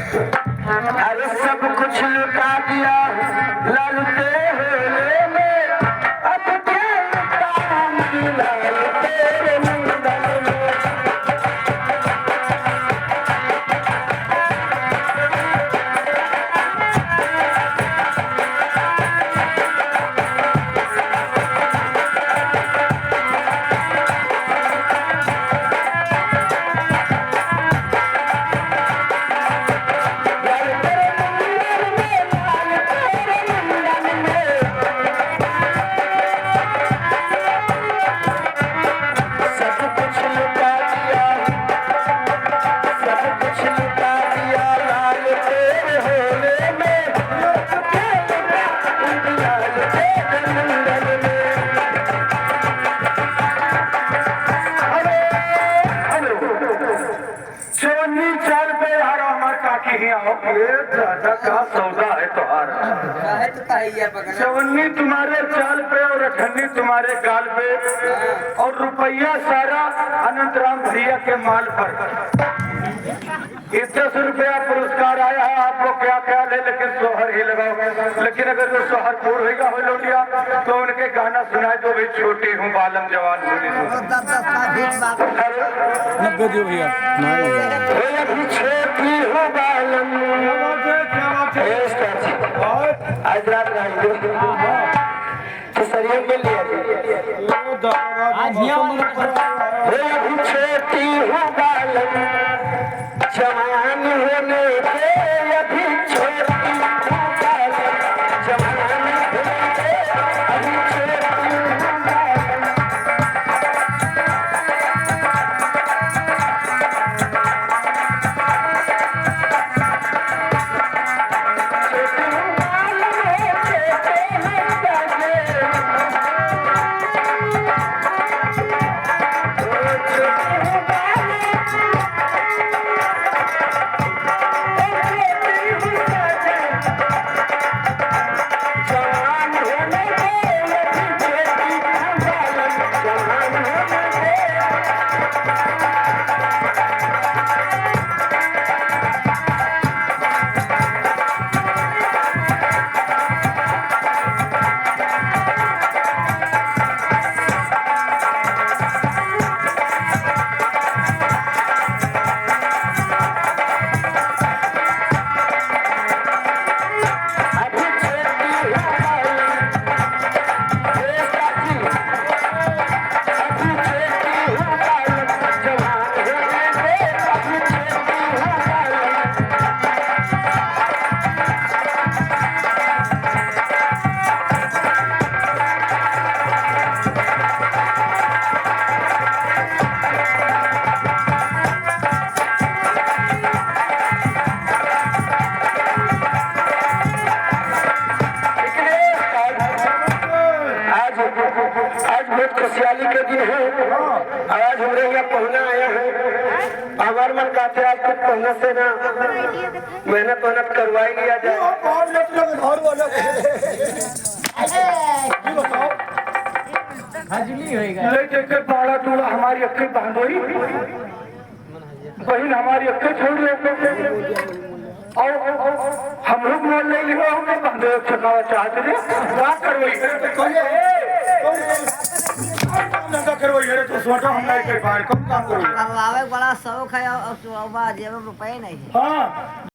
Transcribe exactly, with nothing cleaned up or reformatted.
अरे सब कुछ लुटा दिया लाल तेरे होले में, अब क्या लुटाऊंगी लाल तेरे नंदन में। चवन्नी चाल पे यार हमार काकी ही आओ। ये दादा का सौदा है तोहार। काहे तो कहिया पकड़ा? चवन्नी तुम्हारे चाल पे और अठन्नी तुम्हारे गाल पे, और रुपया सारा अनंत राम भैया के माल पर। ये दस रुपया पुरस्कार आया है, आप लोग क्या क्या ले, लेकिन सोहर ही लगाओ। लेकिन अगर जो सोहर पूर होइगा हो लौटिया, तो उनके गाना सुनाए दो भाई, छोटी हूँ बालम जवान होने दो। नब्बे दियो भैया। नहीं। हे अभी छोटी हूँ बालम। क्या बात है, क्या बात है। ए, उस्ताद जी। और? आज रात गाएंगे। हाँ, हाँ। तो सरिया मिल लिया जी। आज यहाँ हे अभी छोटी हूँ बालम, जवान होने दे, अभी छोटी हूँ बालम, जवान होने दे, अभी छोटी हूँ बालम। आज, आज बहुत खुशहाली के दिन है। आज हमरे यहाँ पहुना आया है। हमार मन कहते आज कुछ पहुना से ना मेहनत वेहनत करवाई लिया जाए। ये बताओ। हजमी होएगा। ले देख के बाड़ा टूड़ा हमारी अक्के बहनोई। बहिन हमारी अक्के छोड़ दे। और हम लोग मोल ले लियो, हम लोग बंदे छकावा चाहते थे। बात करवाई। कौन काम धंधा करवाई? अरे तो सोचा हम नहीं कर पाए, कौन काम करवाई? करवावे बड़ा शौक है और, और तो अब जेब में रुपए नहीं है। हाँ।